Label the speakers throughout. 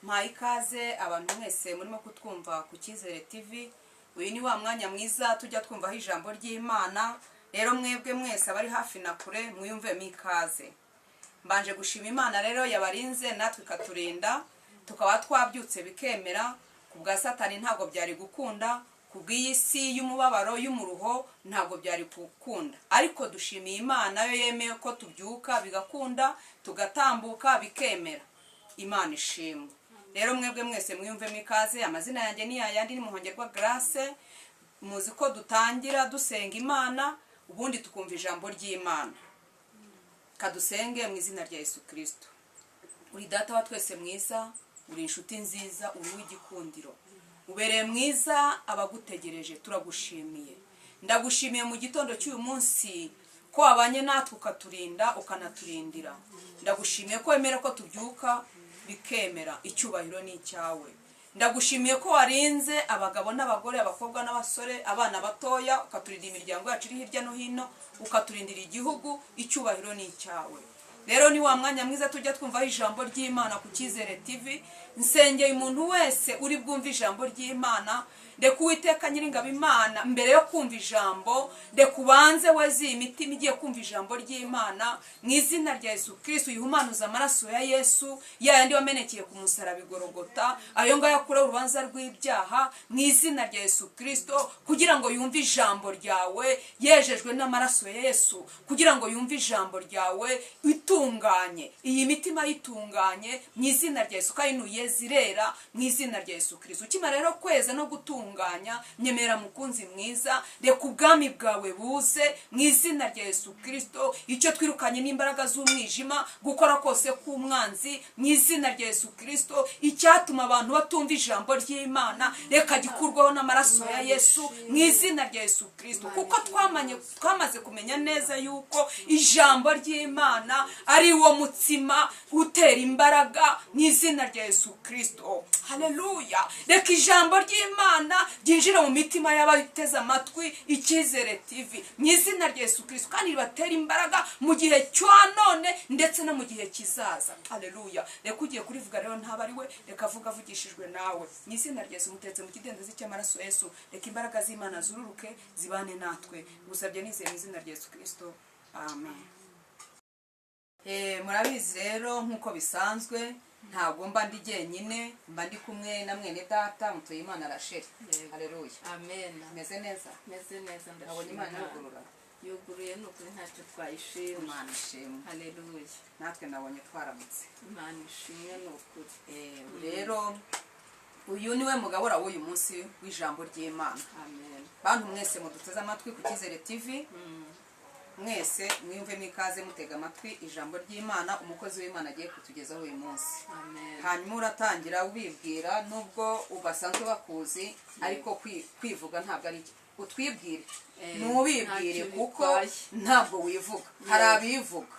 Speaker 1: Mpaye ikaze abantu mwese murimo kutwumva ku Cyizere TV. Uyu ni wa mwanya mwiza tujya twumvaho ijambo ry'Imana. Rero mwebwe mwese abari hafi na kure, mwiyumvemo ikaze. Mbanje gushima Imana rero yabarinze, natwe ikaturinda, tukaba twabyutse bikemera. Ku bwa Satani ntabwo byari gukunda, ku bw'iyi si y'umubabaro, y'umuruho, ntabwo byari gukunda, ariko dushimiye Imana yo yemeye ko tubyuka bigakunda, tugatambuka bikemera. Imana ishimwe. Rero mwebwe mwese mwiyumvemo ikaze. Amazina yanjye ni yayandi, ni Muhongerwa Grace. Muzi ko dutangira dusenga Imana, ubundi tukumva ijambo ry'Imana. Kadusenge mu izina rya Yesu Kirisito. Uri Data wa twese mwiza, uri inshuti nziza, uri uw'igikundiro, ubereye mwiza abagutegereje. Turagushimiye. Ndagushimiye mu gitondo cy'uyu munsi ko wabanye natwe, ukaturinda, ukanaturindira. Ndagushimiye ko wemera ko tubyuka bikemera. Icyubahiro ni icyawe. Ndagushimiye ko warinze abagabo n'abagore, abakobwa n'abasore, abana batoya, ukaturinda imiryango yacu iri hirya no hino, ukaturindira igihugu. Icyubahiro ni icyawe. Rero ni wa mwanya mwiza tujya twumvaho ijambo ry'Imana ku Cyizere TV. Nsengeye umuntu wese uri bwumve ijambo ry'Imana. Reka Uwiteka Nyiringabo Imana, mbere yo kumva ijambo, reka ubanze weze iyi mitima igiye kumva ijambo ry'Imana mu izina rya Yesu Kirisitu. Yihumanuza amaraso ya Yesu, ya yandi wamenekeye ku musaraba igorogota, ayo ngayo akuraho urubanza rw'ibyaha mu izina rya Yesu Kirisito, kugira ngo yumve ijambo ryawe yejejwe n'amaraso ya Yesu, kugira ngo yumve ijambo ryawe itunganye, iyi mitima yitunganye mu izina rya Yesu, kandi nuyeze irera mu izina rya Yesu Kirisito. Ukimara rero kweza no gutunganya, nyemera mukunzi mwiza, reka ubwami bwawe buze mu izina rya Yesu Kirisito. Icyo twirukanye n'imbaraga z'umwijima, gukora kose k'umwanzi mu izina rya Yesu Kirisito, icyatuma abantu batumva ijambo ry'Imana, reka gikurwaho n'amaraso ya Yesu mu izina rya Yesu Kirisito, kuko twamaze kumenya neza yuko ijambo ry'Imana ari wo mutsima utera imbaraga mu izina rya Yesu Kirisito. Haleluya! Reka ijambo ry'Imana ryinjire mu mitima y'abateze amatwi Icyizere TV mu izina rya Yesu Kirisito, kandi ribatera imbaraga mu gihe cya none ndetse no mu gihe kizaza. Haleluya! Reka ugiye kurivuga rero ntaba ari we, reka avuga avugishijwe nawe mu izina rya Yesu. Mutetse mu kidendezi cy'amaraso ya Yesu. Reka imbaraga z'Imana zururuke zibane natwe. Gusabye nizeye mu izina rya Yesu Kirisito, amen. Murabizi rero, nk'uko bisanzwe, ntabwo mba ndi jyenyine, mba ndi kumwe na mwene data Mutuyimana Rachel.
Speaker 2: Yego.
Speaker 1: Haleluya!
Speaker 2: Amen.
Speaker 1: Meze neza?
Speaker 2: Meze neza.
Speaker 1: Nabonye
Speaker 2: Ndashima
Speaker 1: Imana
Speaker 2: Imana.
Speaker 1: yugurura.
Speaker 2: Yuguruye, ni ukuri, ntacyo twayishima.
Speaker 1: Imana ishimwe.
Speaker 2: Haleluya!
Speaker 1: Natwe nabonye twaramutse.
Speaker 2: Imana ishimwe, ni ukuri.
Speaker 1: Rero uyu niwe mugabura w'uyu munsi w'ijambo ry'Imana.
Speaker 2: Amen.
Speaker 1: Bantu mwese muduteze amatwi ku Cyizere TV, mwese mwiyumvemo ikaze mutega amatwi ijambo ry'Imana umukozi w'Imana agiye kutugezaho uyu munsi.
Speaker 2: Amen.
Speaker 1: Hanyuma uratangira wibwira, nubwo basanzwe bakuzi, ariko kwivuga ntabwo ari utwibwire, ntubibwire
Speaker 2: Ntacyo
Speaker 1: kuko
Speaker 2: bitwaye.
Speaker 1: Ntabwo wivuga, hari abivuga.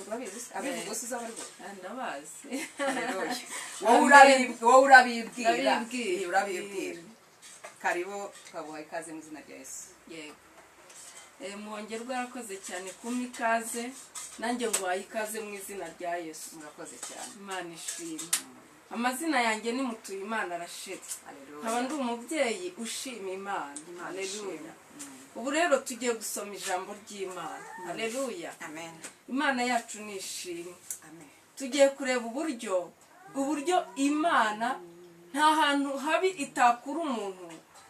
Speaker 1: Urabizi se? Abivuga usize abo ari bo?
Speaker 2: Ah, ndabazi.
Speaker 1: Haleluya. Wowe urabibwira.
Speaker 2: Ndabibwira.
Speaker 1: Urabibwira. Karibu, twaguha ikaze mu izina rya Yesu.
Speaker 2: Yego. Muhongerwa yarakoze cyane kumpa ikaze, nanjye nguhaye ikaze mu izina rya Yesu.
Speaker 1: Murakoze cyane.
Speaker 2: Imana ishimwe. Amazina yanjye ni Mutuyimana Rachel.
Speaker 1: Haleluya.
Speaker 2: Nkaba ndi umubyeyi ushima Imana.
Speaker 1: Imana
Speaker 2: Haleluya!
Speaker 1: ishimwe.
Speaker 2: Ubu rero tugiye gusoma ijambo ry'Imana. Haleluya!
Speaker 1: Amen.
Speaker 2: Imana yacu ni ishimwe.
Speaker 1: Amen.
Speaker 2: Tugiye kureba uburyo Imana nta hantu habi itakura umuntu,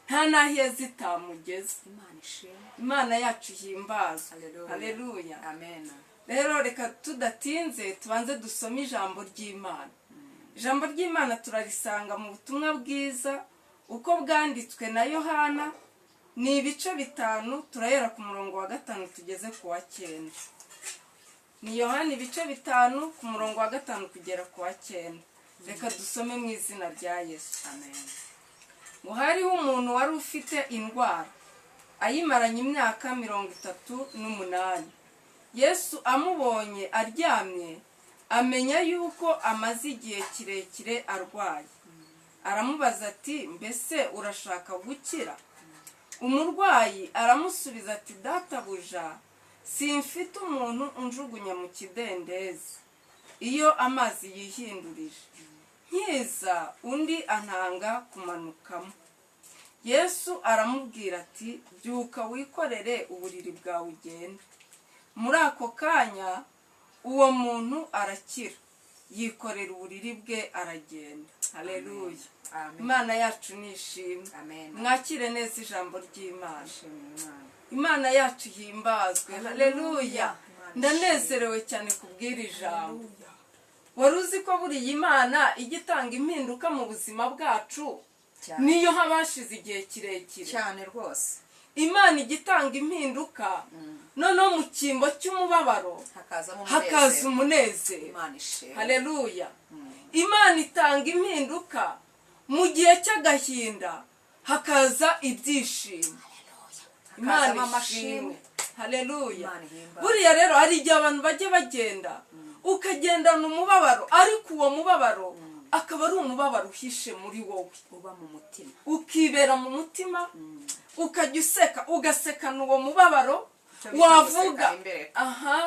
Speaker 2: nta n'aheza itamugeza.
Speaker 1: Imana ishimwe.
Speaker 2: Imana yacu ihimbazwe.
Speaker 1: Haleluya.
Speaker 2: Haleluya!
Speaker 1: Amen.
Speaker 2: Rero reka tudatinze tubanze dusome ijambo ry'Imana. Ijambo ry'Imana turarisanga mu Butumwa Bwiza uko bwanditswe na Yohana, ni ibice 5, turahera ku murongo wa 5 tugeze ku wa 9. Ni Yohana ibice 5, ku murongo wa 5 kugera ku wa 9. Reka dusome mu izina rya Yesu.
Speaker 1: Amen.
Speaker 2: Ngo hariho umuntu wari ufite indwara ayimaranye imyaka 38. Yesu amubonye aryamye, amenya yuko amaze igihe kirekire arwaye, aramubaza ati: "Mbese urashaka gukira?" Umurwayi aramusubiza ati: "Databuja, simfite umuntu unjugunya mu kidendezi iyo amazi yihindurije. Nkiza undi antanga kumanukamo. Yesu aramubwira ati: "Byuka, wikorere uburiri bwawe ugende." Muri ako kanya uwo muntu arakira, yikorera uburiri bwe aragenda. Haleluya!
Speaker 1: Amen.
Speaker 2: Imana yacu ni ishimwe.
Speaker 1: Amen.
Speaker 2: Mwakire neza ijambo ry'Imana.
Speaker 1: Shimira Imana.
Speaker 2: Imana yacu ihimbazwe, haleluya!
Speaker 1: Imana.
Speaker 2: Ndanezerewe cyane kubw'iri jambo. Wari uzi ko buriya Imana ijya itanga impinduka mu buzima bwacu,
Speaker 1: Cyane.
Speaker 2: niyo haba hashize igihe kirekire?
Speaker 1: Cyane rwose.
Speaker 2: Imana ijya itanga impinduka, noneho mu cyimbo cy'umubabaro
Speaker 1: hakazamo
Speaker 2: hakaza
Speaker 1: umunezero.
Speaker 2: Umunezero.
Speaker 1: Imana ishimwe.
Speaker 2: Haleluya! Imana itanga impinduka mu gihe cy'agahinda, hakaza ibyishimo. Imana
Speaker 1: Hakazamo
Speaker 2: ishimwe.
Speaker 1: amashimwe.
Speaker 2: Haleluya!
Speaker 1: Imana ihimbazwe.
Speaker 2: Buriya rero hari igihe abantu bajya bagenda, ukagendana umubabaro, ariko uwo mubabaro akaba ari umubabaro uhishe muri wowe,
Speaker 1: uba mu mutima,
Speaker 2: ukibera mu mutima, ukajya useka, ugasekana uwo mubabaro.
Speaker 1: Icyo bita
Speaker 2: Wavuga
Speaker 1: guseka imbere.
Speaker 2: Aha,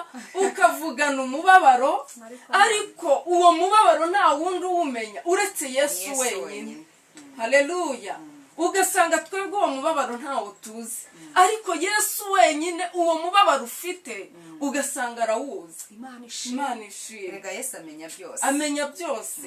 Speaker 2: ukavugana umubabaro, ariko uwo mubabaro nta wundi uwumenya uretse Yesu
Speaker 1: Yesu
Speaker 2: wenyine.
Speaker 1: Wenyine.
Speaker 2: Haleluya! Ugasanga twebwe uwo mubabaro ntawo tuzi, ariko Yesu wenyine uwo mubabaro ufite ugasanga arawuzi.
Speaker 1: Imana ishimwe.
Speaker 2: Imana ishimwe.
Speaker 1: Erega Yesu amenya byose.
Speaker 2: Amenya byose,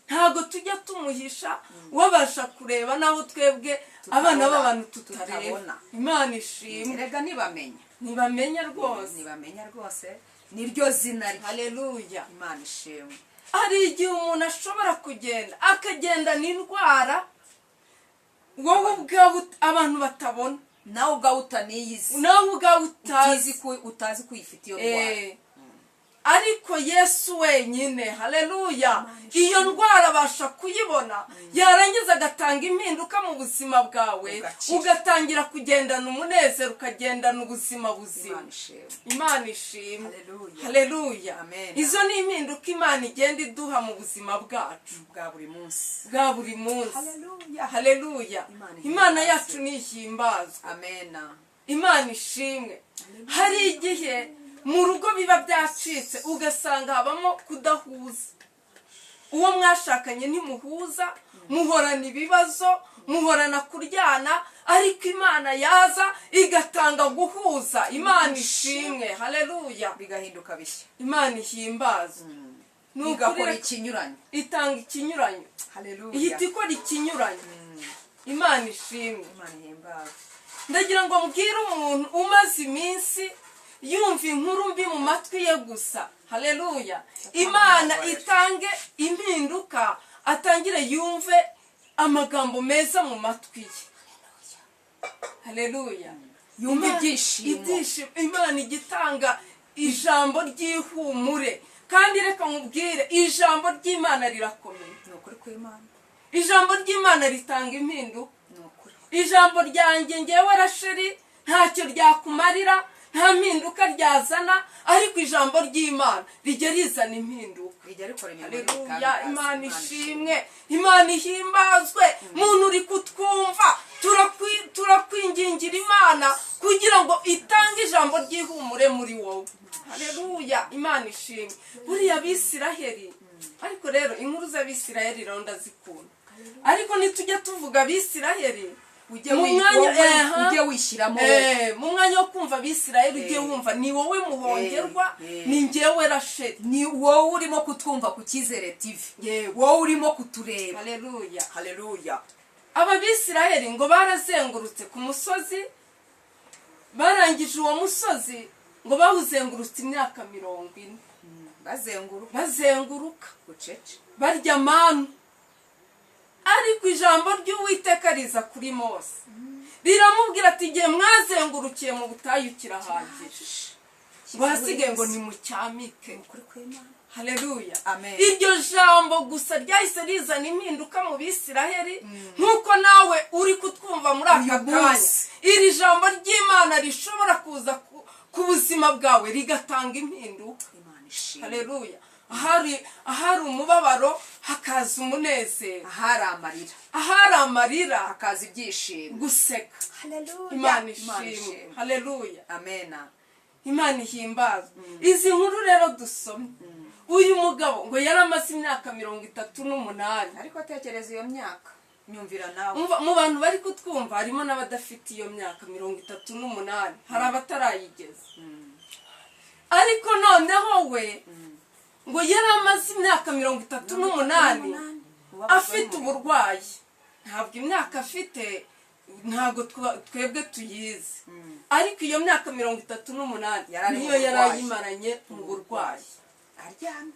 Speaker 2: ntabwo tujya tumuhisha. Wabasha kureba n'aho twebwe abana b'abantu tutareba.
Speaker 1: Tutabona.
Speaker 2: Imana ishimwe.
Speaker 1: Erega ntibamenya.
Speaker 2: Ntibamenya rwose.
Speaker 1: Ntibamenya rwose, niryo zina rye.
Speaker 2: Haleluya!
Speaker 1: Imana ishimwe.
Speaker 2: Hari igihe umuntu ashobora kugenda, akagendana indwara wowe ubwawe abantu batabona,
Speaker 1: Nawe ubwawe utaniyizi.
Speaker 2: Nawe ubwawe
Speaker 1: utazi
Speaker 2: utazi
Speaker 1: ko utazi ko uyifite iyo ndwara.
Speaker 2: Ariko Yesu wenyine, haleluya, iyo ndwara abasha kuyibona, yarangiza agatanga impinduka mu buzima bwawe,
Speaker 1: Ugakira.
Speaker 2: ugatangira kugendana umunezero, ukagendana ubuzima buzima.
Speaker 1: Imana ishimwe.
Speaker 2: Imana ishimwe.
Speaker 1: Haleluya.
Speaker 2: Haleluya!
Speaker 1: Amen.
Speaker 2: Izo ni impinduka Imana igenda iduha mu buzima bwacu
Speaker 1: bwa buri munsi.
Speaker 2: Bwa buri munsi.
Speaker 1: Haleluya.
Speaker 2: Haleluya!
Speaker 1: Imana
Speaker 2: Imana
Speaker 1: ihimbazwe.
Speaker 2: yacu nihimbazwe.
Speaker 1: Amena.
Speaker 2: Imana ishimwe. Hari igihe mu rugo biba byacitse, ugasanga habamo kudahuza, uwo mwashakanye ntimuhuza, muhorana ibibazo, muhorana kuryana, ariko Imana yaza igatanga guhuza. Imana ishimwe, haleluya!
Speaker 1: Bigahinduka bishya.
Speaker 2: Imana ihimbazwe. Ni ukuri.
Speaker 1: Igakora ikinyuranyo.
Speaker 2: Itanga ikinyuranyo.
Speaker 1: Haleluya.
Speaker 2: Ihita ikora ikinyuranyo. Imana ishimwe.
Speaker 1: Imana ihimbazwe.
Speaker 2: Ndagira ngo mbwire umuntu umaze iminsi yumva inkuru mbi mu matwi ye gusa, haleluya, Imana itange impinduka, atangire yumve amagambo meza mu matwi ye, haleluya.
Speaker 1: Yumve ibyishimo.
Speaker 2: Ibyishimo. Imana igitanga ijambo ry'ihumure, kandi reka nkubwire, ijambo ry'Imana rirakomeye.
Speaker 1: Ni ukuri kw'Imana.
Speaker 2: Ijambo ry'Imana ritanga impinduka.
Speaker 1: Ni ukuri.
Speaker 2: Ijambo ryanjye ngewe Rasheri ntacyo ryakumarira, nta mpinduka ryazana, ariko ijambo ry'Imana rijya rizana impinduka.
Speaker 1: Rijya rikora imirimo
Speaker 2: Haleluya!
Speaker 1: y'ibitangaza.
Speaker 2: Imana ishimwe, Imana ihimbazwe. Muntu uri kutwumva, turakwingingira Imana kugira ngo itange ijambo ry'ihumure muri wowe. Haleluya! Imana ishimwe. Buriya Abisiraheli, ariko rero inkuru z'Abisiraheli rero ndazikunda, ariko nitujya tuvuga Abisiraheli,
Speaker 1: Ujye
Speaker 2: mu mwanya
Speaker 1: wowe
Speaker 2: eha.
Speaker 1: ujye wishyiramo wowe.
Speaker 2: Mu mwanya wo kumva Abisirayeli, ujye wumva ni wowe muhongerwa, ni njyewe Rasheli.
Speaker 1: Ni wowe urimo kutwumva ku Cyizere TV,
Speaker 2: Yego.
Speaker 1: wowe urimo kutureba.
Speaker 2: Haleluya!
Speaker 1: Haleluya!
Speaker 2: Aba Bisirayeli ngo barazengurutse ku musozi, barangije uwo musozi ngo bawuzengurutse imyaka 40.
Speaker 1: Bazenguruka.
Speaker 2: Bazenguruka.
Speaker 1: Bucece.
Speaker 2: Barya manu. Ariko ijambo ry'Uwiteka riza kuri Mose, riramubwira ati: "Igihe mwazengurukiye mu butayu kirahagije, ngo hasigaye ngo nimucyamike."
Speaker 1: Ukuri kw'Imana.
Speaker 2: Haleluya!
Speaker 1: Amen.
Speaker 2: Iryo jambo gusa ryahise rizana impinduka mu Bisiraheli, nk'uko nawe uri kutwumva muri aka
Speaker 1: Uyu
Speaker 2: kanya,
Speaker 1: munsi.
Speaker 2: iri jambo ry'Imana rishobora kuza ku buzima bwawe rigatanga impinduka.
Speaker 1: Imana ishimwe.
Speaker 2: Haleluya! Ahari umubabaro hakaza umunezero.
Speaker 1: Ahari amarira,
Speaker 2: Ahari amarira,
Speaker 1: hakaza ibyishimo.
Speaker 2: Guseka.
Speaker 1: Haleluya.
Speaker 2: Imana ishimwe, haleluya!
Speaker 1: Amena.
Speaker 2: Imana ihimbazwe. Izi nkuru rero dusomye, uyu mugabo ngo yari amaze imyaka 38.
Speaker 1: Ariko tekereza iyo myaka, nyumvira nawe.
Speaker 2: Umva, mu bantu bari kutwumva harimo n'abadafite iyo myaka 38, hari abatarayigeza. Ariko noneho we ngo yari amaze imyaka 38 afite uburwayi. Ntabwo imyaka afite, ntabwo twebwe tuyizi, ariko iyo myaka 38
Speaker 1: Yari ari mu
Speaker 2: niyo yari
Speaker 1: burwayi.
Speaker 2: ayimaranye mu burwayi.
Speaker 1: Aryamye,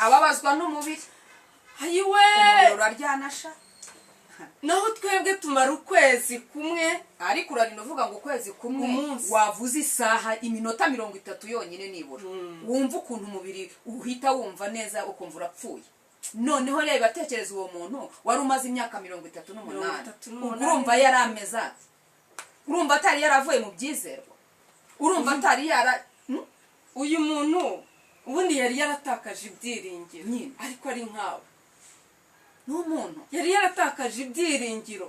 Speaker 1: ababazwa n'umubiri.
Speaker 2: Ayiwe!
Speaker 1: Umubiri uraryana sha.
Speaker 2: Naho twebwe tumara ukwezi kumwe.
Speaker 1: Ariko urarinda uvuga ngo ukwezi kumwe.
Speaker 2: Umunsi.
Speaker 1: Wavuze isaha, iminota 30 yonyine nibura, wumva ukuntu umubiri uhita wumva neza, ukumva urapfuye. Noneho reba, tekereza uwo muntu wari umaze imyaka 38.
Speaker 2: 38.
Speaker 1: Ubwo urumva yari ameze ate? Urumva atari yaravuye mu byizerwa? Urumva atari yara
Speaker 2: Uyu muntu ubundi yari yaratakaje ibyiringiro.
Speaker 1: Nyine.
Speaker 2: Ariko ari nkawe.
Speaker 1: N'umuntu.
Speaker 2: Yari yaratakaje ibyiringiro,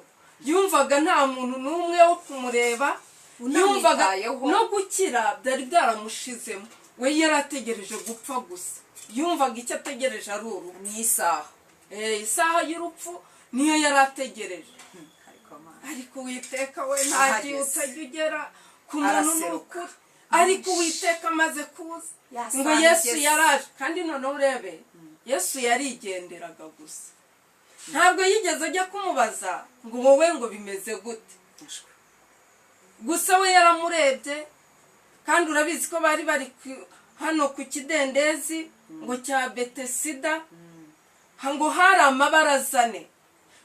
Speaker 2: yumvaga nta muntu n'umwe wo kumureba, yumvaga
Speaker 1: Unamwitayeho.
Speaker 2: no gukira byari byaramushizemo. We yari ategereje gupfa gusa, yumvaga icyo ategereje ari urupfu.
Speaker 1: Ni isaha.
Speaker 2: Isaha y'urupfu niyo yari ategereje.
Speaker 1: Ariko Mana.
Speaker 2: Ariko Uwiteka we nta gihe
Speaker 1: Ahageze.
Speaker 2: utajya ugera ku muntu, ni
Speaker 1: Araseruka.
Speaker 2: ukuri. Ariko Uwiteka amaze kuza,
Speaker 1: Yasanga
Speaker 2: ngo Yesu
Speaker 1: igeze.
Speaker 2: yaraje. Kandi noneho urebe, Yesu yarigenderaga gusa, ntabwo yigeze ajya kumubaza ngo wowe ngo bimeze gute. Gusa we yaramurebye. Kandi urabizi ko bari bari hano ku kidendezi ngo cya Betesida, ngo hari amabaraza ane,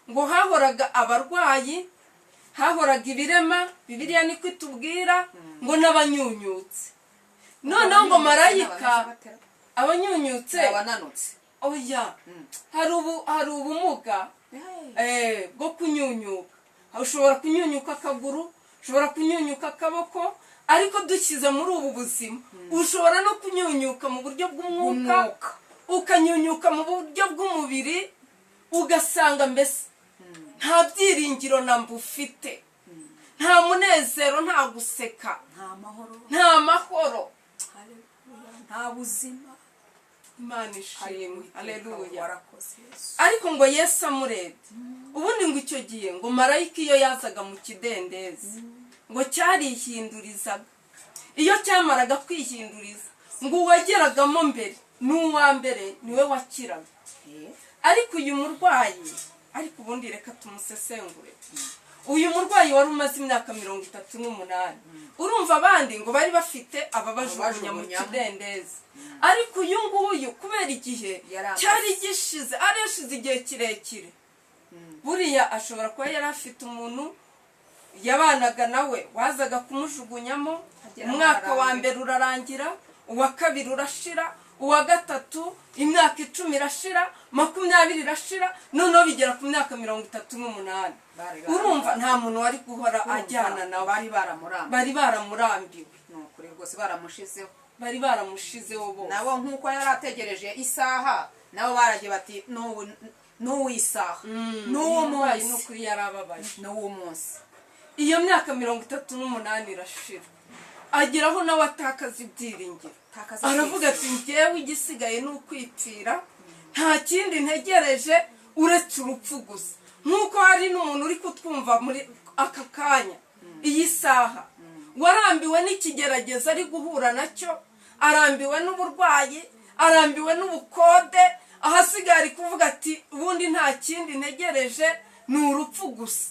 Speaker 2: ngo hahoraga abarwayi, hahoraga ibirema, Bibiliya niko itubwira, ngo n'abanyunyutse. Noneho ngo marayika, abanyunyutse.
Speaker 1: Abananutse.
Speaker 2: Oya, hari ubumuga bwo kunyunyuka. Ushobora kunyunyuka akaguru, ushobora kunyunyuka akaboko, ariko dushyize muri ubu buzima ushobora no kunyunyuka mu buryo bw'umwuka,
Speaker 1: Bw'umwuka.
Speaker 2: ukanyunyuka mu buryo bw'umubiri, ugasanga mbese nta byiringiro na mba ufite, nta munezero, nta guseka,
Speaker 1: Nta mahoro.
Speaker 2: nta mahoro.
Speaker 1: Haleluya. Nta buzima.
Speaker 2: Imana ishimwe, aleluya.
Speaker 1: Warakoze, Yesu.
Speaker 2: Ariko ngo Yesu amurebye, ubundi ngo icyo gihe ngo marayika iyo yazaga mu kidendezi ngo cyarihindurizaga. Iyo cyamaraga kwihinduriza, ngo uwageragamo mbere n'uwa mbere niwe wakiraga. Ariko uyu murwayi, ariko ubundi reka tumusesengure, uyu murwayi wari umaze imyaka 38, urumva abandi ngo bari bafite ababajugunya mu
Speaker 1: Ababajugunyamo.
Speaker 2: kidendezi, ariko uyu nguyu kubera igihe
Speaker 1: Yari amaze.
Speaker 2: cyari gishize, ari yashize igihe kirekire, buriya ashobora kuba yari afite umuntu yabanaga nawe wazaga kumujugunyamo.
Speaker 1: Agera aho
Speaker 2: Umwaka wa
Speaker 1: arambirwa.
Speaker 2: mbere urarangira, uwa kabiri urashira, uwa gatatu, imyaka 10 irashira, 20 irashira, noneho bigera ku myaka 38.
Speaker 1: Bari
Speaker 2: Urumva nta muntu wari guhora ajyana nawe.
Speaker 1: Bari baramurambiwe.
Speaker 2: Bari baramurambiwe.
Speaker 1: Ni ukuri rwose, baramushizeho.
Speaker 2: Bari baramushizeho bose.
Speaker 1: Nabo nk'uko yari ategereje isaha, nabo baragiye bati n'ubu n'uw'isaha, n'uwo
Speaker 2: Umurwayi ni
Speaker 1: munsi.
Speaker 2: ukuri yari ababaye.
Speaker 1: N'uwo munsi.
Speaker 2: Iyo myaka 38 irashira, ageraho nawe atakaza ibyiringiro.
Speaker 1: Takaza
Speaker 2: Aravuga ati ngewe igisigaye ni ukwipfira, nta kindi ntegereje uretse urupfu gusa. Nk'uko hari n'umuntu uri kutwumva muri aka kanya, iyi saha, warambiwe n'ikigeragezo ari guhura nacyo, arambiwe n'uburwayi, arambiwe n'ubukode, ahasigaye ari kuvuga ati ubundi nta kindi ntegereje ni urupfu gusa.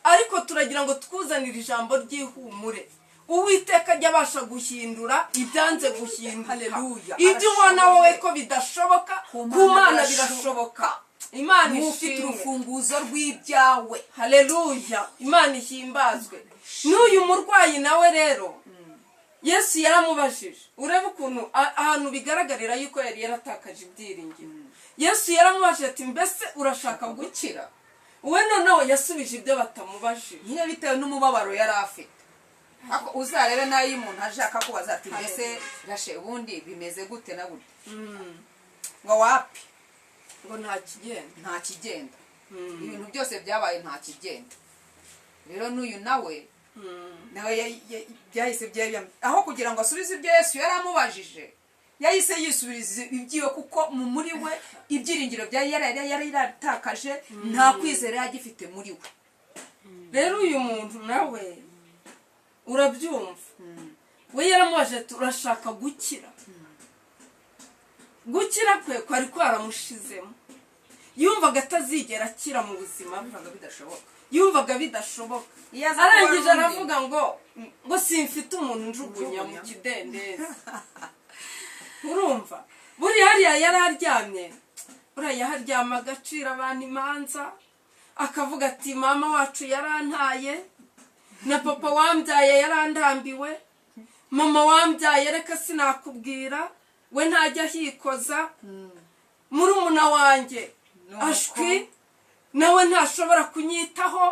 Speaker 2: Ariko turagira ngo twuzanire ijambo ry'ihumure. Uwiteka ajya abasha guhindura ibyanze guhinduka.
Speaker 1: Haleluya.
Speaker 2: Ibyo ubona wowe ko bidashoboka,
Speaker 1: Ku
Speaker 2: ku
Speaker 1: Mana
Speaker 2: Mana birashoboka. Imana
Speaker 1: ufite
Speaker 2: ishimwe.
Speaker 1: urufunguzo rw'ibyawe.
Speaker 2: Haleluya, Imana ihimbazwe. N'uyu murwayi nawe rero Yesu yaramubajije. Urebe ukuntu ahantu bigaragarira yuko yari yaratakaje ibyiringiro. Yesu yaramubajije ati mbese urashaka gukira? We noneho yasubije ibyo batamubajije.
Speaker 1: Nyine bitewe n'umubabaro yari afite. Ariko uzarebe nayo iyo umuntu aje akakubaza ati mbese rashe, ubundi bimeze gute na gute, ngo wapi.
Speaker 2: Ngo nta kigenda.
Speaker 1: Nta kigenda, ibintu byose byabaye nta kigenda. Rero n'uyu nawe. Nawe byahise aho kugira ngo asubize ibyo Yesu yari amubajije, yahise yisubiriza ibyiwe, kuko muri we ibyiringiro byari yari yaratakaje, nta kwizera yari agifite muri we.
Speaker 2: Rero uyu muntu nawe urabyumva, we yaramubajije ati: "Urashaka gukira?" Gukira kwe kwari kwaramushizemo, yumvaga atazigera akira mu buzima bwe.
Speaker 1: Yumvaga bidashoboka.
Speaker 2: Yumvaga bidashoboka.
Speaker 1: Iyo aza kuba
Speaker 2: Arangije
Speaker 1: ari undi.
Speaker 2: aravuga ngo simfite umuntu njugunya mu
Speaker 1: Njugunya.
Speaker 2: kidendezi. Urumva, buriya hariya yari aryamye, buriya yaharyama agacira abantu imanza, akavuga ati: "Mama wacu yarantaye, na papa wambyaye yarandambiwe, mama wambyaye reka sinakubwira, we ntajya ahikoza, murumuna wanjye
Speaker 1: Nuko.
Speaker 2: ashwi nawe ntashobora kunyitaho."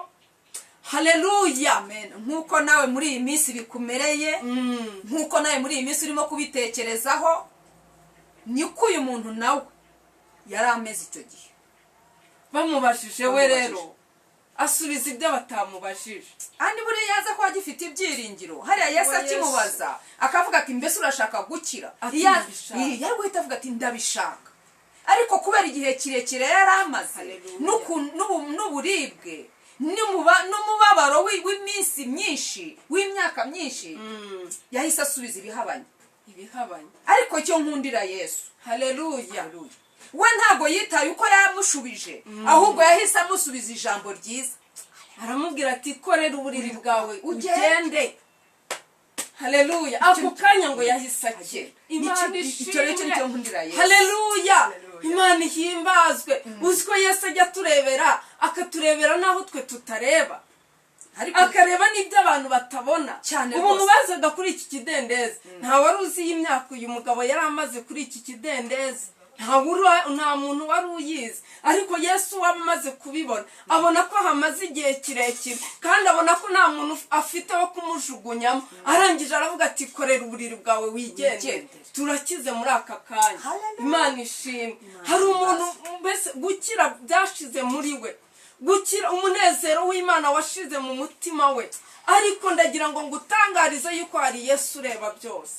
Speaker 2: Haleluya!
Speaker 1: Amen. Nk'uko nawe muri iyi minsi bikumereye, nk'uko nawe muri iyi minsi urimo kubitekerezaho, niko uyu muntu nawe yari ameze icyo gihe.
Speaker 2: Bamubajije we
Speaker 1: Bamubajije.
Speaker 2: rero asubiza ibyo batamubajije.
Speaker 1: Andi buriya yaza kuba agifite ibyiringiro, hariya Yesu
Speaker 2: Uwo Yesu.
Speaker 1: akimubaza akavuga ati: "Mbese urashaka gukira?"
Speaker 2: Ati: "Ndabishaka."
Speaker 1: Yari guhita avuga ati: "Ndabishaka." Ariko kubera igihe kirekire yari amaze
Speaker 2: Haleluya.
Speaker 1: n'uburibwe n'umubabaro w'iminsi myinshi, w'imyaka myinshi, yahise asubiza ibihabanye.
Speaker 2: Ibihabanye.
Speaker 1: Ariko icyo nkundira Yesu,
Speaker 2: Haleluya!
Speaker 1: we ntabwo yitaye uko yamushubije, ahubwo yahise amusubiza ijambo ryiza.
Speaker 2: Aramubwira ati: "Korera uburiri bwawe,
Speaker 1: Ugende."
Speaker 2: ugende." Haleluya! Ako kanya ngo yahise akira. Imana
Speaker 1: Icyo rero
Speaker 2: ishimwe.
Speaker 1: nicyo nkundira Yesu.
Speaker 2: Haleluya!
Speaker 1: Haleluya.
Speaker 2: Imana ihimbazwe. Uzi ko Yesu ajya aturebera, akaturebera n'aho twe tutareba,
Speaker 1: Ariko
Speaker 2: akareba n'ibyo abantu batabona.
Speaker 1: Cyane
Speaker 2: Ubu
Speaker 1: rwose.
Speaker 2: mubazaga kuri iki kidendezi, nta wari uzi iyi myaka uyu mugabo yari amaze kuri iki kidendezi, nta muntu wari uyizi. Ariko Yesu waba amaze kubibona, abona ko hamaze igihe kirekire, kandi abona ko nta muntu afite wo kumujugunyamo. Arangije aravuga ati: "Korera uburiri bwawe wigendere."
Speaker 1: Wigendere.
Speaker 2: Turakize muri aka kanya.
Speaker 1: Hallelujah.
Speaker 2: Imana ishimwe. Hari umuntu mbese gukira byashize muri we, gukira umunezero w'Imana washize mu mutima we, ariko ndagira ngo ngutangarize yuko hari Yesu ureba byose.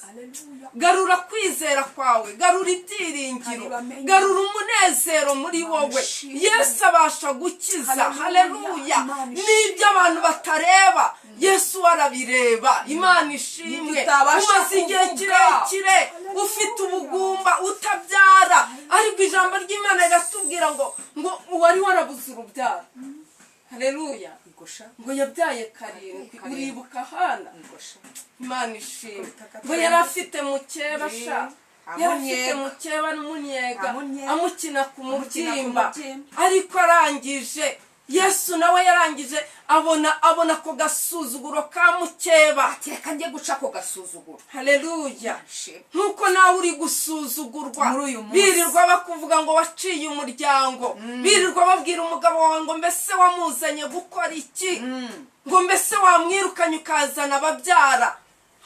Speaker 2: Garura kwizera kwawe, garura ibyiringiro,
Speaker 1: Haribamenye.
Speaker 2: garura umunezero muri wowe.
Speaker 1: Ishimwe.
Speaker 2: Yesu abasha gukiza.
Speaker 1: Haleluya.
Speaker 2: Haleluya!
Speaker 1: Imana ishimwe.
Speaker 2: N'ibyo abantu batareba, Yesu arabireba. Imana ishimwe.
Speaker 1: N'ibyo utabasha
Speaker 2: Umaze igihe
Speaker 1: kuvuga.
Speaker 2: kirekire ufite ubugumba, utabyara, ariko ijambo ry'Imana riratubwira ngo uwari warabuze urubyaro, haleluya,
Speaker 1: Igosha.
Speaker 2: ngo yabyaye karindwi.
Speaker 1: Karindwi.
Speaker 2: Uribuka Hana?
Speaker 1: Igosha.
Speaker 2: Imana ishimwe.
Speaker 1: Kubitaka.
Speaker 2: Ngo yari afite mukeba sha, yari afite
Speaker 1: Amunyega.
Speaker 2: mukeba n'umunnyega,
Speaker 1: Amunyega.
Speaker 2: amukina ku
Speaker 1: Amukina ku
Speaker 2: mubyimba.
Speaker 1: mubyimba.
Speaker 2: Ariko arangije, Yesu nawe yarangije abona ako gasuzuguro ka mukeba.
Speaker 1: Reka njye guca ako gasuzuguro.
Speaker 2: Haleluya!
Speaker 1: Shimwe.
Speaker 2: Nk'uko nawe uri gusuzugurwa,
Speaker 1: Muri uyu munsi.
Speaker 2: birirwa bakuvuga ngo waciye umuryango, birirwa babwira umugabo wawe ngo mbese wamuzanye gukora iki, ngo mbese wamwirukanye ukazana ababyara.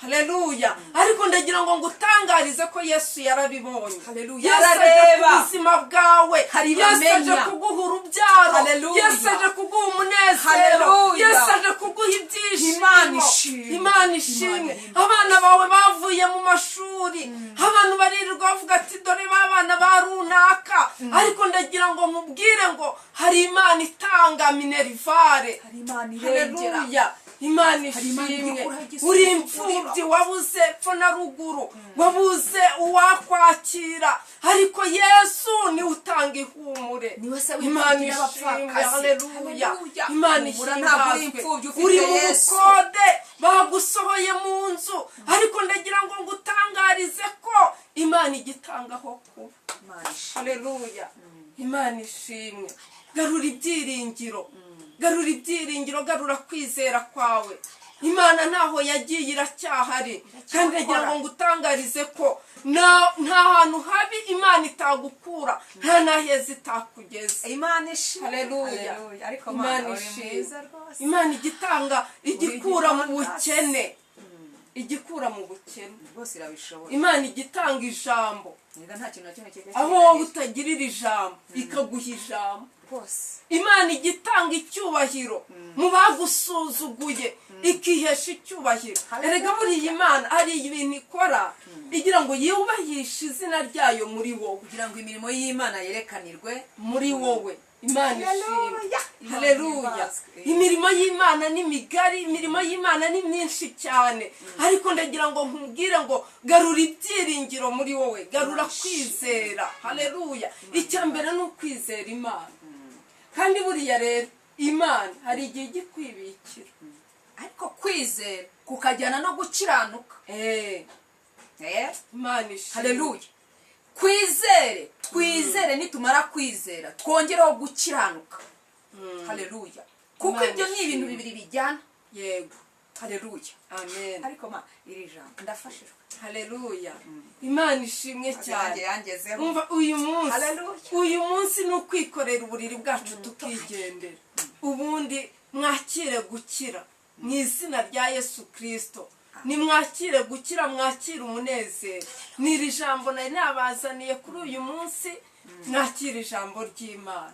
Speaker 2: Haleluya! Ariko ndagira ngo ngutangarize ko Yesu yarabibonye.
Speaker 1: Haleluya.
Speaker 2: Yesu aje ku
Speaker 1: Arareba.
Speaker 2: buzima bwawe.
Speaker 1: Hari
Speaker 2: Yesu aje
Speaker 1: bamenya.
Speaker 2: kuguha urubyaro.
Speaker 1: Haleluya.
Speaker 2: Yesu aje kuguha umunezero.
Speaker 1: Haleluya.
Speaker 2: Yesu aje kuguha ibyishimo.
Speaker 1: Imana ishimwe.
Speaker 2: Imana ishimwe.
Speaker 1: Imana
Speaker 2: Abana bawe bavuye mu mashuri, abantu baririrwa bavuga ati: "Dore ba bana ba runaka." Ariko ndagira ngo nkubwire ngo hari Imana itanga minerval.
Speaker 1: Hari Imana irengera.
Speaker 2: Haleluya! Imana
Speaker 1: Hari Imana
Speaker 2: ishimwe.
Speaker 1: igikuraho igisuzuguriro.
Speaker 2: Uri imfubyi, wabuze epfo na ruguru, wabuze uwakwakira, ariko Yesu niwe utanga ihumure.
Speaker 1: Niwe se
Speaker 2: Imana
Speaker 1: w'imfubyi
Speaker 2: ishimwe.
Speaker 1: n'abapfakazi.
Speaker 2: Haleluya!
Speaker 1: Haleluya.
Speaker 2: Imana
Speaker 1: Humura, ntabwo uri
Speaker 2: ihimbazwe.
Speaker 1: imfubyi, ufite
Speaker 2: Uri mu
Speaker 1: Yesu.
Speaker 2: bukode, bagusohoye mu nzu, ariko ndagira ngo ngutangarize ko Imana igitangaho kuba.
Speaker 1: Imana ishimwe.
Speaker 2: Haleluya! Imana ishimwe. Garura ibyiringiro, garura ibyiringiro, garura kwizera kwawe. Imana ntaho yagiye, iracyahari. Kandi ndagira ngo ngutangarize ko nta hantu habi Imana itagukura, nta n'aheza itakugeza.
Speaker 1: Imana ishimwe.
Speaker 2: Haleluya!
Speaker 1: Haleluya. Ariko
Speaker 2: Imana
Speaker 1: Mana, uri
Speaker 2: ishimwe.
Speaker 1: mwiza rwose.
Speaker 2: Imana igitanga, igikura mu
Speaker 1: igitangaza.
Speaker 2: bukene, igikura mu bukene.
Speaker 1: Rwose irabishoboye.
Speaker 2: Imana igitanga ijambo
Speaker 1: Erega nta kintu na kimwe kijya
Speaker 2: aho wowe
Speaker 1: kinanira.
Speaker 2: utagirira ijambo, ikaguha ijambo.
Speaker 1: Rwose.
Speaker 2: Imana igitanga icyubahiro mu bagusuzuguye. Ikihesha icyubahiro. Erega buriya Imana hari ibintu ikora igira ngo yubahishe izina ryayo muri wowe,
Speaker 1: kugira ngo imirimo y'Imana yerekanirwe
Speaker 2: muri wowe. Imana ishimwe.
Speaker 1: Haleluya.
Speaker 2: Haleluya. Imirimo y'Imana ni migari, imirimo y'Imana ni myinshi cyane, ariko ndagira ngo nkubwire ngo garura ibyiringiro muri wowe, garura kwizera. Haleluya. Icya mbere ni ukwizera Imana. Kandi buriya rero Imana hari igihe ijya ikwibikira,
Speaker 1: ariko kwizera kukajyana no gukiranuka.
Speaker 2: Imana ishimwe.
Speaker 1: Haleluya. Kwizere, twizere, nitumara kwizera twongereho gukiranuka. Haleluya. Kuko
Speaker 2: Imana
Speaker 1: ibyo ni ibintu
Speaker 2: ishimwe.
Speaker 1: bibiri bijyana.
Speaker 2: Yego.
Speaker 1: Haleluya.
Speaker 2: Amen.
Speaker 1: Ariko ma, iri jambo ndafashijwe.
Speaker 2: Haleluya, Imana ishimwe cyane.
Speaker 1: Nanjye yangezeho.
Speaker 2: Umva, uyu munsi,
Speaker 1: Haleluya.
Speaker 2: uyu munsi ni ukwikorera uburiri bwacu tukigendera. Ubundi mwakire gukira mu izina rya Yesu Kirisito. Nimwakire gukira, mwakire umunezero. Ni iri jambo nari nabazaniye kuri uyu munsi. Mwakire ijambo ry'Imana.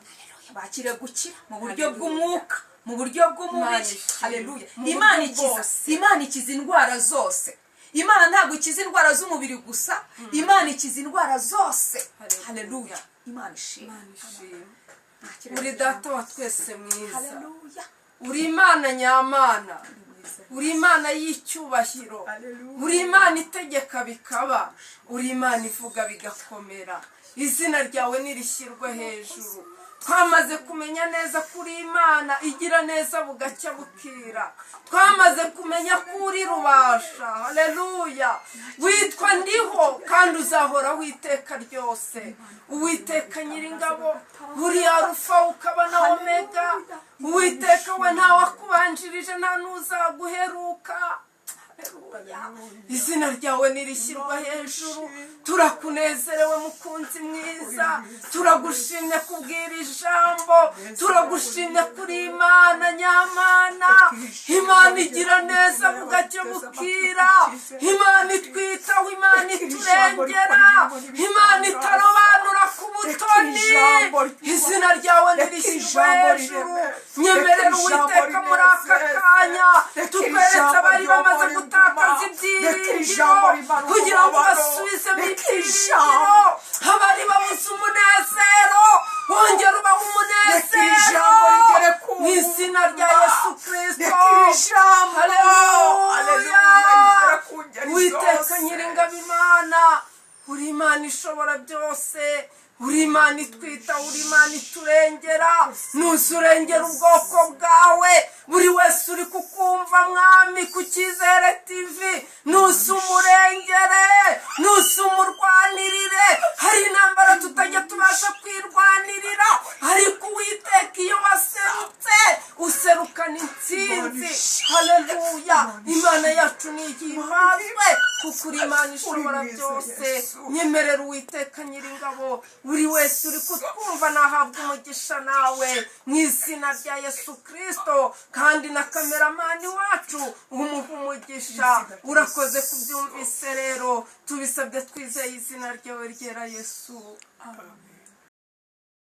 Speaker 1: Bakire gukira mu buryo
Speaker 2: Haleluya.
Speaker 1: bw'umwuka, mu buryo
Speaker 2: Imana
Speaker 1: bw'umubiri.
Speaker 2: ishimwe.
Speaker 1: Haleluya.
Speaker 2: Mu buryo
Speaker 1: Imana ikiza,
Speaker 2: bwose.
Speaker 1: Imana ikiza indwara zose. Imana ntabwo ikiza indwara z'umubiri gusa, Imana ikiza indwara zose.
Speaker 2: Haleluya.
Speaker 1: Haleluya, Imana ishimwe.
Speaker 2: Imana ishimwe.
Speaker 1: Mwakire
Speaker 2: Uri
Speaker 1: ijambo.
Speaker 2: Data wa twese mwiza,
Speaker 1: Haleluya.
Speaker 2: uri Imana nyamana, uri Imana y'icyubahiro,
Speaker 1: Haleluya.
Speaker 2: uri Imana itegeka bikaba, uri Imana ivuga bigakomera. Izina ryawe nirishyirwe hejuru. Twamaze kumenya neza ko uri Imana igira neza bugacya bukira. Twamaze kumenya ko uri rubasha. Haleluya. Witwa Ndiho kandi uzahoraho iteka ryose. Uwiteka Nyiringabo, uri Arufa ukaba na Omega. Uwiteka we, ntawakubanjirije, nta n'uzaguheruka. Izina ryawe nirishyirwa hejuru. Turakunezerewe, mukunzi mwiza. Turagushimye kubwira ijambo, turagushimye kuri Imana nyamana, Imana igira neza bugacya bukira, Imana itwitaho, Imana iturengera, Imana itarobanura ku butoni. Izina ryawe nirishyirwa hejuru. Nyemerera, Uwiteka, muri aka kanya tukweretse abari bamaze gutakaza ibyiringiro kugira ngo basubizemo ibyiringiro, abari babuze umunezero wongere ubahe umunezero mu izina rya Yesu Kirisito. Haleluya. Uwiteka Nyiringabo, Imana, uri Imana ishobora byose, uri Imana itwita, uri Imana iturengera. Nuzurengera ubwoko bwawe, buri wese uri kukumva, Mwami, ku Cyizere TV, nuze umurengere, nuze umurwanirire. Hari intambara tutajya tubasha kwirwanirira, ariko Uwiteka, iyo waserutse userukana intsinzi. Haleluya. Imana yacu nihimbazwe kuko uri Imana ishobora byose. Nyemerera, Uwiteka Nyiringabo, buri wese uri kutwumva nahabwa umugisha nawe mu izina rya Yesu Kirisito, kandi na cameraman wacu umuha umugisha. Urakoze kubyumvise rero, tubisabye twizeye izina ryawe ryera, Yesu. Amen.